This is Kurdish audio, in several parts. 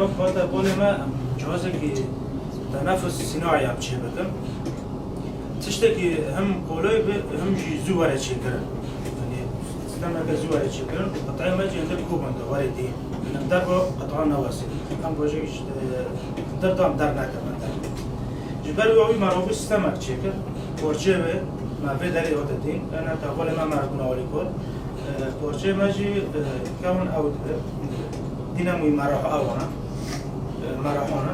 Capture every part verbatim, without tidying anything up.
Hata bolê me em cihazekî tenefus sînayê em çêbikin. Tiştekî him qolay be, him jî zû were çêkirin. Yanî sîstemeke zû were çêkirin û qiteyê me jî hindir kûbin de were dî. Yanî em derva qit'a newesînin. Em bajêk ji, e, hindir de em dernekevin der. Ji ber wî me rabû sîstemek çêkir. Porçeyê wê me vê derê hate dîn. Ena te bolê me me bûna alîkor. E, porçeyê me jî, e, kewin ew dibe. Dînem wî merah ewana. E, merahan e.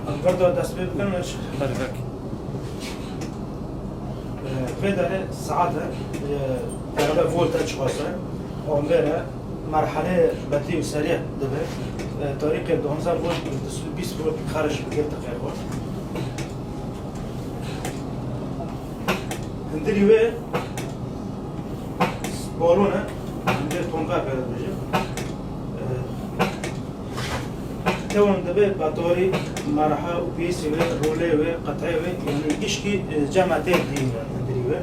Em vir de dest pê bikin, eş. Her vek. E, vê derê saet e, e, derebe volt e çiqas e. Onvêre merhelê betlî û serî dibe. E, tarîxê duwanzeh volt, bîst volt xerc bike teqê xwe. Hindirî wê balon e, hindirê tonka pê dibêje. E, Tewin dibe batarî, merha û piyêsê wê, rolê wê, qet'ê wê, yanî gişkî, e, cema tê dîn hindirî wê.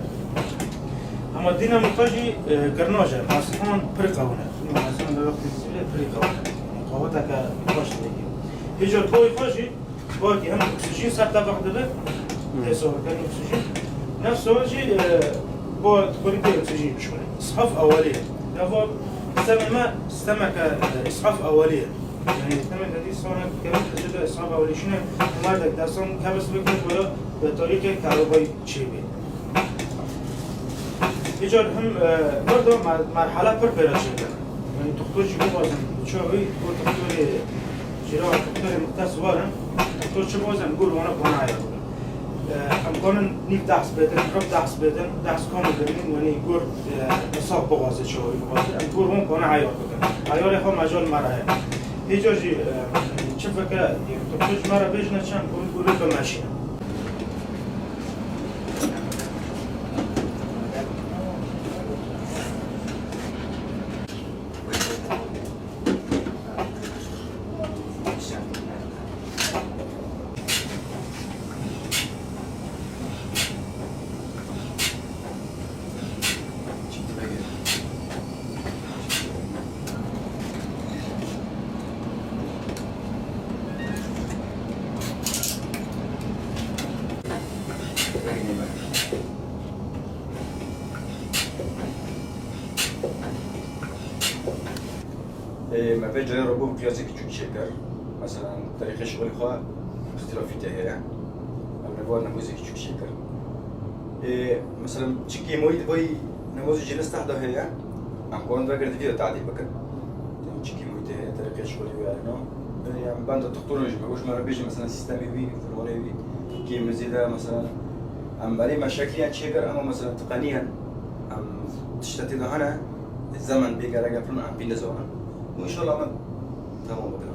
Hema dîna mixwe jî, e, girnaje, masixan pir qewin e. Masixan li wextê zîvê pir qewin e. Yanî qaweteke xweş dibê. Hêjar boyê xwe jî Bakî hem oksijîn ser tebeq dibe, Hmm. tê sor ken oksijîn. Nefsa jî, e, bo xwirî tê oksijîn bişwîne. Îshaf ewelî. Nava sistemê me, sistemeke, e, îshaf ewelî ye. Yanî, sistemê te dî sona kevin te çi de îshaf ewelî şine, merdek dersan kevin sibê kir boya, bi tarîxê karobay çêbê. Îcar him, e, mirdo mer-, merhale pir pêre çêkir. Yanî doktor jî bixwazin, çawa wî, û doktorê cîra, doktorê muxtes warin, doktor çi bixwazin, gor wana kona eya bikin. E, em konin nîv dehs bêdin, rib dehs bêdin, dehs konin bêdin, yanî gor, e, hesab bixwaze, çawa wî bixwaze, em gor wan kona eya bikin. Eyarê xwe mecal me re heye. Hêca jî, e, çi fikre, doktor ji me re bêjine çi, em konin gor bimeşîne. Ê, me vê carê robû miqyasek çûk çêkir. Mesela, terîqê şixulê xwe îxtîlafî tê heye. Em li van nehozek çûk çêkir. Ê, mesela, çi kêmoyî di vay nehozê cînis tehda heye, em karin vegir di vî de tadîl bikin. Yanî çi kêmoyî tê heye, terîqê şixulê wî heye, no? Ê, em benda doktoran jî me, wî ji me re bêjin, mesela, sîstemê wî, firmanê wî, kêm zêde, mesela, em berê me şekliyan çêkir, ama, mesela, tiqeniyen, em tişta tê de hene, Zemen bê gerek e, em pî nizanin. Û înşallah me temam bikin.